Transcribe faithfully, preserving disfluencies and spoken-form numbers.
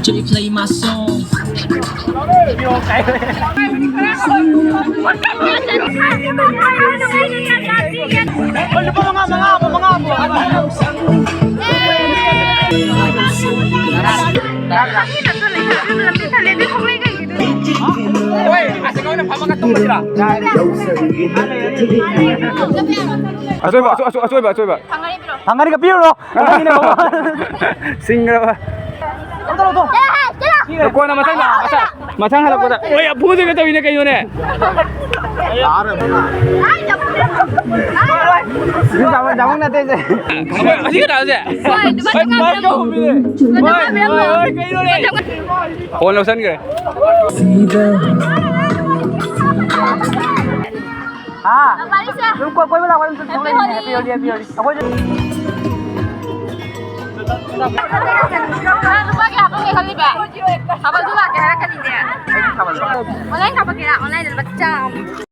Should you play my song? ꯑꯆꯣꯏꯕ, ꯑꯆꯣꯏ-, ꯑꯆꯣꯏꯕ, ꯑꯆꯣꯏꯕ꯫ ꯐꯪꯒꯅꯤꯒ ꯄꯤꯔꯨꯔꯣ꯫ ꯁꯤꯡꯈ꯭ꯔꯕ꯫ ꯀꯣꯟꯅ ꯃꯊꯪ, ꯃꯊꯪ, ꯃꯊꯪ ꯍꯜꯂꯛꯄꯗ꯫ ꯍꯣꯏ, ꯐꯨꯗꯣꯏꯒ ꯇꯧꯋꯤꯅꯦ ꯀꯩꯅꯣꯅꯦ꯫ ꯑꯁꯤ ꯀꯅꯥꯁꯦ? ꯍꯣꯏ, ꯂꯨꯄꯥ ꯆꯥꯝꯃꯉꯥ ꯄꯤꯔꯝꯃꯣ꯫ ꯂꯨꯄꯥ ꯆꯥꯝꯃꯉꯥ ꯄꯤꯔꯝꯃꯣ꯫ ꯐꯣꯟ ꯂꯧꯁꯟꯈ꯭ꯔꯦ꯫ ꯍꯥ? ꯅꯨꯄꯥꯔꯤꯁꯦ꯫ ꯑꯗꯨꯝ ꯀꯣꯏ-, ꯀꯣꯏꯕ ꯂꯥꯛꯄ ꯑꯗꯨꯝ ꯊꯣꯛꯂꯛꯏꯅꯦ꯫ Happy Holi꯫ Happy Holi, Happy Holi꯫ ꯑꯩꯈꯣꯏꯁꯨ ꯅꯪ ꯂꯨꯄꯥ ꯀꯌꯥ ꯐꯪꯒꯦ ꯈꯜꯂꯤꯕ? ꯊꯥꯕꯜꯗꯣ ꯂꯥꯛꯀꯦ ꯍꯥꯏꯔꯛꯀꯅꯤꯅꯦ꯫ Online ꯀꯥꯞꯄꯛꯀꯦꯔꯥ? Online ꯗ ꯂꯨꯄꯥ ꯆꯥꯝꯃ꯫